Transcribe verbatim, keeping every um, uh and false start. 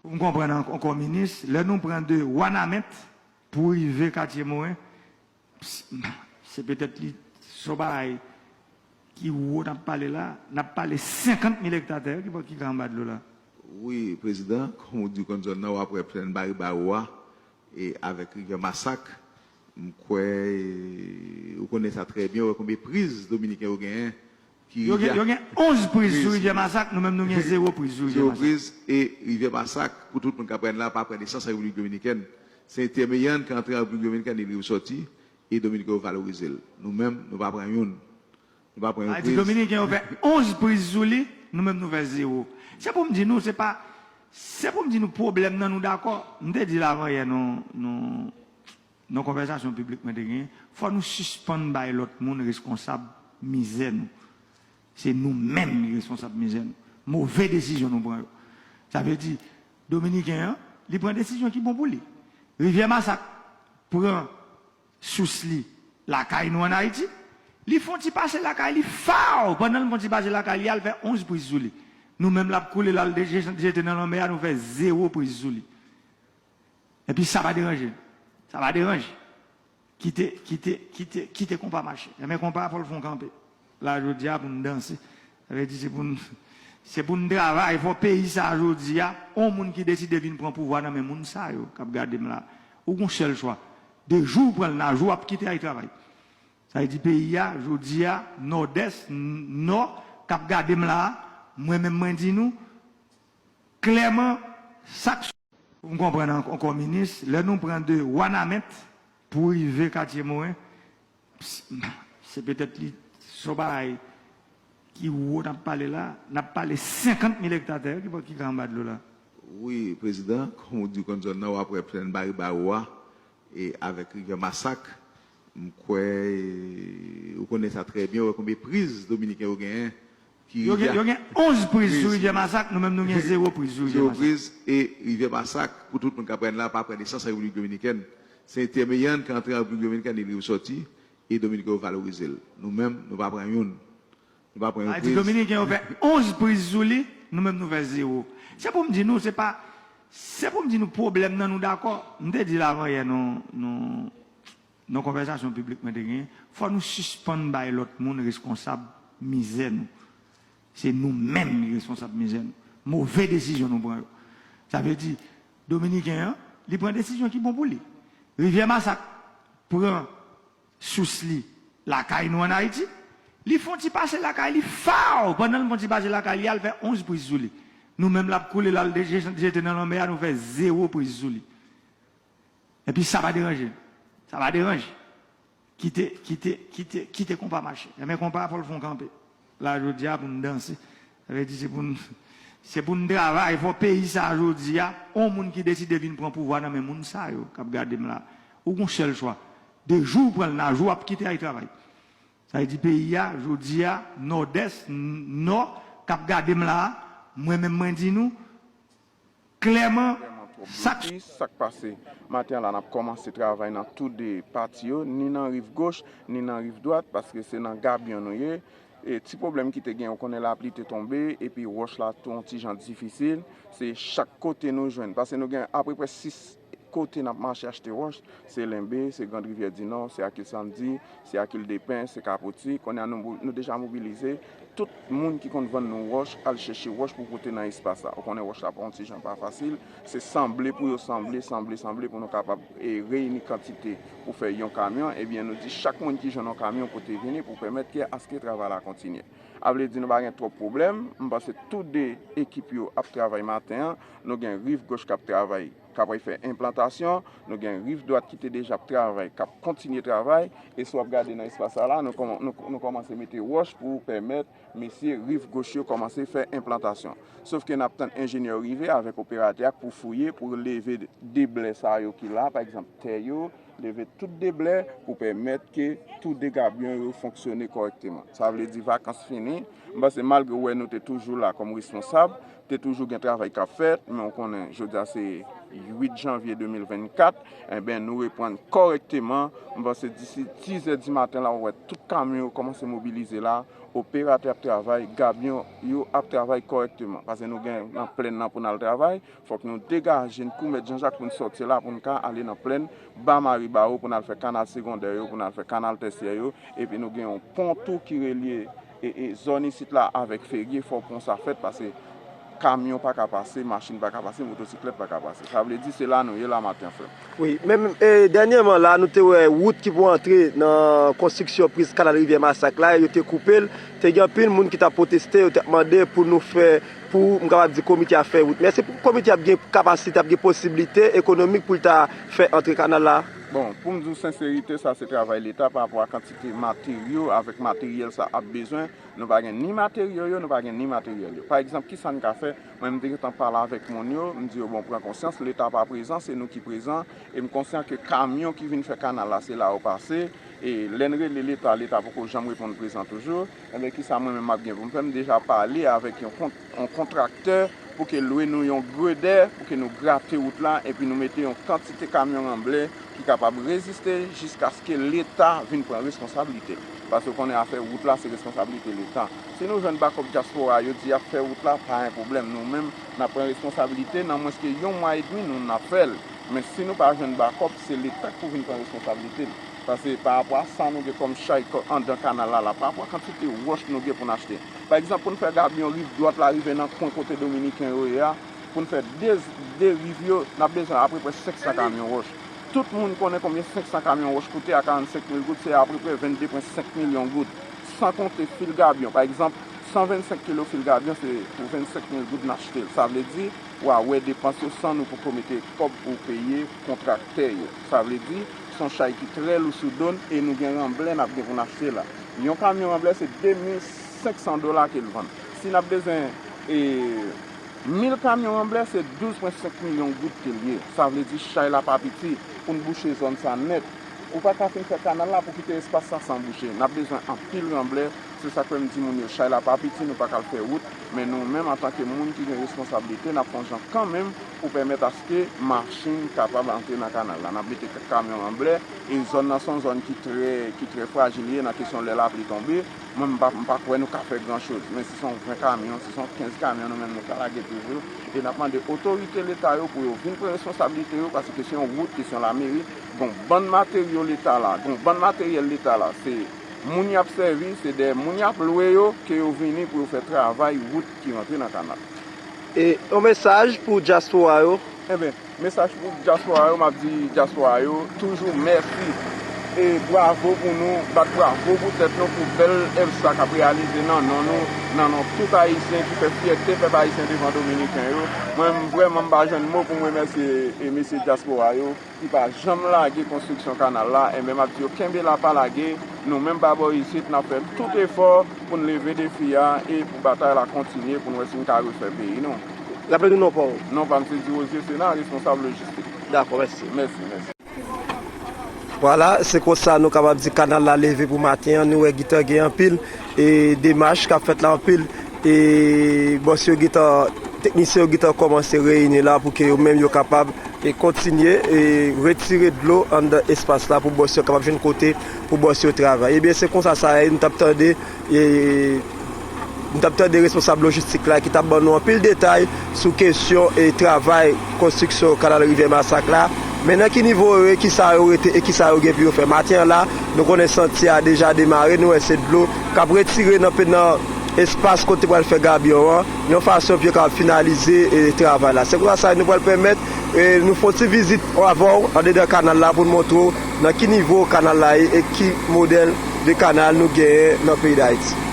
M konprann an- ankò minis, lè nou pran de Wanament pou rive Katye Moren, se petèt li se yon bagay ki wo n ap pale la, n ap pale senkant mil ekta tè ki, ki ka anba dlo la. Wi, Prezidan, kòm ou di w konn zòn nan, w ap wè plèn Baribawo a, e avèk Rivyè Masak, m kwè, e, ou konnen sa trè byen, ou wè konbyen priz Dominiken yo genyen. Ki Yo gen, yo gen onz priz sou Rivyè Masak, nou menm nou gen zewo priz sou Rivyè Zewo Masak. Priz, e Rivyè Masak, pou tout moun k ap pran la, pa pran nesans an Repiblik Dominikèn. Se entèmeyan ki antre an Repiblik Dominikèn, li rive soti, e Dominiken yo valorize l. Nou menm, nou pa pran youn. Nou pa pran yon Sa di priz. Dominiken yo fè onz priz sou li, nou menm nou fè zewo. Se pou m di nou, se pa, se pou m di nou pwoblèm nan, nou dakò. M te di l avanyè, nou, nou, nan konvèsasyon piblik mwen te genyen, fò nou sispann bay lòt moun responsab mizè nou. Se nou menm ki responsab mizè nou. Move desizyon nou pran yo. Sa vle di, Dominiken an, li pran desizyon ki bon pou li. Rivyè Masak pran sous li lakay nou ann Ayiti. Li fè yon ti pase lakay li, faw! Pandan l fè yon ti pase lakay li, al fè onz priz sou li. Nou menm l ap koule, l al je- jete nan lanmè a, nou fè zewo priz sou li. Epi sa pa deranje n. Sa pa deranje. Kite, kite, kite, kite konpa mache. Renmen konpa, fò l fè yon kanpe. La, jodi a, pou n danse. Sa vle di, se pou n, se pou n travay, fò peyi sa a, jodi a, yon moun ki deside vin pran pouvwa nan men moun sa yo k ap gade m la. Ou gon sèl chwa. De jou w pran l, nan jou w ap kite al travay. Sa vle di, peyi a, jodi a, Nòdès, n- Nò, k ap gade m la, mwen menm mwen di nou, klèman, sa k M konprann an- ankò minis, lè nou pran de Wanament pou rive Katye Moren, se petèt li se yon bagay ki wo n ap pale la, n ap pale senkant mil ekta tè ki, ki ka anba dlo la. Wi, Prezidan, kòm ou di w konn zòn nan, w ap wè plèn Baribawo a, e avèk Rivyè Masak, m kwè, e, ou konnen sa trè byen, ou wè konbyen priz Dominiken yo genyen. Ki Yo gen, Rivyè- yo gen onz priz sou Priz. Rivyè Masak, nou menm nou gen zewo priz sou Rivyè Zewo Masak. Priz, e Rivyè Masak, pou tout moun k ap pran la, pa pran nesans an Repiblik Dominikèn. Se entèmeyan ki antre an Repiblik Dominikèn, li rive soti, e Dominiken yo valorize l. Nou menm, nou pa pran youn. Nou pa pran yon Sa di priz. Dominiken yo fè onz priz sou li, nou menm nou fè zewo. Se pou m di nou, se pa, se pou m di nou pwoblèm nan, nou dakò. M te di l avanyè, nou, nou, nan konvèsasyon piblik mwen te genyen, fò nou sispann bay lòt moun responsab mizè nou. Se nou menm ki responsab mizè nou. Move desizyon nou pran yo. Sa vle di, Dominiken an, li pran desizyon ki bon pou li. Rivyè Masak pran sous li lakay nou ann Ayiti. Li fè yon ti pase lakay li, faw! Pandan l fè yon ti pase lakay li, al fè onz priz sou li. Nou menm l ap koule, l al je- jete nan lanmè a, nou fè zewo priz sou li. Epi sa pa deranje n. Sa pa deranje. Kite, kite, kite, kite konpa mache. Renmen konpa, fò l fè yon kanpe. La, jodi a, pou n danse. Sa vle di, se pou n, se pou n travay, fò peyi sa a, jodi a, yon moun ki deside vin pran pouvwa nan men moun sa yo k ap gade m la. Ou gon sèl chwa. De jou w pran l, nan jou w ap kite al travay. Sa vle di, peyi a, jodi a, Nòdès, n- Nò, k ap gade m la, mwen menm mwen di nou, klèman, sa k Ki sa k pase? Maten an la, n ap kòmanse travay nan tou de pati yo, ni nan riv goch, ni nan riv dwat, paske se nan gabyon nou ye. E ti pwoblèm ki te gen, ou konnen lapli te tonbe, epi wòch la tou yon ti jan difisil. Se chak kote nou jwenn, paske nou gen apeprè sis kote n ap mache achte wòch. Se Lenbe, se Grand Rivière du Nord, se Akil Sandy, se Akil Depen, se Kapoti. Kounye a nou, nou deja mobilize tout moun ki konn vann nou wòch, al chèche wòch pou pote nan espas la. Ou konnen wòch la pa yon ti jan pa fasil. Se sanble pou yo sanble, sanble, sanble pou nou kapab, e, reyini kantite pou fè yon kamyon. Ebyen, nou di chak moun ki jwenn yon kamyon pote vini pou pèmèt ke aske travay la kontinye. A vle di nou pa gen twòp pwoblèm. M panse tou de ekip yo ap travay maten an. Nou gen riv goch k ap travay, k ap fè enplantasyon. Nou gen riv dwat ki te deja ap travay, k ap kontinye travay. E si w ap gade nan espas sa la, nou kòman- nou, nou kòmanse mete wòch pou pèmèt mesye riv goch yo kòmanse fè enplantasyon. Sòf ke n ap tann enjenyè yo rive avèk operatè a pou fouye, pou leve deblè sa yo ki la, pa egzanp, tè yo, leve tout deblè pou pèmèt ke tou de gabyon yo fonksyone kòrèkteman. Sa vle di vakans fini. M panse malgre w wè nou te toujou la kòm responsab, Te toujou gen travay k ap fèt, men w konnen, jodi a se uit janvye de mil vennkat, enben, nou reprann kòrèkteman. M panse disi dizè di maten la, w wè tout kamyon yo kòmanse mobilize la, operatè ap travay, gabyon yo ap travay kòrèkteman. Paske nou gen nan plèn nan pou n al travay, fòk nou degaje n kou Mèt Janjak pou n sòti la, pou n ka ale nan plèn ba Maribawo, pou n al fè kanal segondè yo, pou n al fè kanal tèsyè yo, epi nou gen yon pon tou ki relye e, e zòn isit la avèk Ferye, fò pon sa fèt, paske kamyon pa ka pase, machin pa ka pase, motosiklèt pa ka pase. Sa vle di se la nou ye la maten, frè m. Wi, men, e, dènyèman la, nou te wè wout ki pou antre nan konstriksyon priz kanal Rivyè Masak la, yo te koupe l. Te gen anpil moun ki t ap pwoteste, yo t ap mande pou nou fè, pou, m kapab di, komite a fè wout. Men èske komite ap gen kapasite, ap gen posiblite ekonomik pou l ta fè antre kanal la? Bon, pou m di w senserite, sa se travay Leta pa rapò a kantite materyo avèk materyèl sa ap bezwen. Nou pa gen ni materyo yo, nou pa gen ni materyèl yo. Pa egzanp, kisa n ka fè? Mwen, m te gentan pale avèk moun yo, m di yo, bon, pran konsyans, Leta pa prezan, se nou ki prezan, e m konsyan ke kamyon ki vin fè kanal la, se la yo pase, e lè n rele Leta, Leta poko janm reponn prezan toujou. Enben, kisa mwen menm m ap gen pou m fè? M deja pale avèk yon kont-, yon kontraktè pou ke lwe nou yon gredè, pou ke nou grate wout la, epi nou mete yon kantite kamyon ranblè ki kapab reziste jiskaske Leta vin pran responsablite. Paske w konnen afè wout la se responsablite Leta. Si nou jwenn bakòp dyaspora yo di y ap fè wout la, pa gen pwoblèm. Nou menm, n ap pran responsablite, nan mwens ke yon mwa edmi, nou, n ap fè l. Men si nou pa jwenn bakòp, se Leta k pou vin pran responsablite l. Paske pa rapò a sa nou gen kòm chay kò-, anndan kanal la, la, pa rapò a kantite wòch nou gen pou n achte. Pa egzanp, pou n fè gabyon riv dwat la rive nan kwen kote Dominiken yo ye a, pou n fè de, de riv yo, n ap bezwen apeprè senk san kamyon wòch. Tout moun konnen konbyen senk san kamyon wòch koute a karannsenk mil goud, se apeprè vennde pwen senk milyon goud. San konte fil gabyon, pa egzanp, san vennsenk kilo fil gabyon, se pou vennsenk mil goud n achte l. Sa vle di, w a wè depans yo san nou poko mete kòb pou peye kontraktè yo. Sa vle di, se yon chay ki trè lou sou do n e nou gen ranblè n ap gen pou n achte la. Yon kamyon ranblè se de mil senk san dola ke l vann. Si n ap bezwen, e, mil kamyon ranblè, se douz pwen senk milyon goud ke l ye. Sa vle di chay la pa piti pou n bouche zòn sa nèt. Ou pa ka fin fè kanal la pou kite espas sa san bouche. N ap bezwen anpil ranblè. Se sa k fè m di moun yo, chay la pa piti, nou pa ka al fè wout. Men nou menm, antanke moun ki gen responsablite, n ap fè yon jan kanmenm pou pèmèt aske machin kapab antre nan kanal la. N ap mete kèk kamyon ranblè, e zòn nan se yon zòn ki trè, ki trè frajil ye nan kesyon lè lapli tonbe. Mwen, m pa, m pa kwè nou ka fè gran choz. Men si se yon ven kamyon, si se yon kenz kamyon, nou menm nou ka lage toujou. E n ap mande otorite Leta yo pou yo vin pran responsablite yo, paske se yon wout ki se yon lameri. Gon bann materyo Leta la, gon bann materyèl Leta la, se moun y ap sèvi, se dèyè moun y ap lwe yo ke yo vini pou yo fè travay wout ki rantre nan kanal. E yon mesaj pou dyaspora yo? Enben, mesaj pou dyaspora yo, m ap di dyaspora yo, toujou mèsi. E bwavo pou nou, bat bwavo pou tèt nou, pou bèl èv sa k ap reyalize nan non nou, nan non tout Ayisyen ki fè fyète pèp ayisyen devan Dominiken yo. Mwen, m vrèman m pa jwenn mo pou m remèsye, e, mesye dyaspora yo ki pa janm lage konstriksyon kanal la, enben, m ap di yo kenbe la, pa lage. Nou menm pa bò isit, n ap fè tout efò pou n leve defi a e pou batay la kontinye, pou n wè si n ka refè peyi nou. Raple nou non pa w. Non pa m se Dirozye Sena, responsab lojistik. Dakò, mèsi. Mèsi, mèsi. Vwala, se konsa nou kapab di kanal la leve pou maten an. Nou wè gentan gen anpil, e, demach k ap fèt la, anpil, e, bòs yo gentan, teknisyen yo gentan kòmanse reyini la pou ke yo menm yo kapab, e, kontinye, e, retire dlo anndan espas la pou bòs yo kapab jwenn kote pou bòs yo travay. Ebyen, se konsa sa ye, nou t ap tande, e, nou t ap tande responsab lojistik la ki t ap ban nou anpil detay sou kesyon e travay konstriksyon kanal Rivyè Masak la. Men nan ki nivo yo ye, kisa yo rete e kisa yo gen pou yo fè. Maten an la, nou konnen santye a deja demare, nou wè se dlo k ap retire nan pe-, nan espas kote pral fè gabyon an, yon fason pou yo kapab finalize, e, travay la. Se konsa sa nou pral pèmèt, e, nou fè yon ti vizit avè w andedan kanal la pou n montre w nan ki nivo kanal la ye e ki modèl de kanal nou genyen nan peyi Dayiti.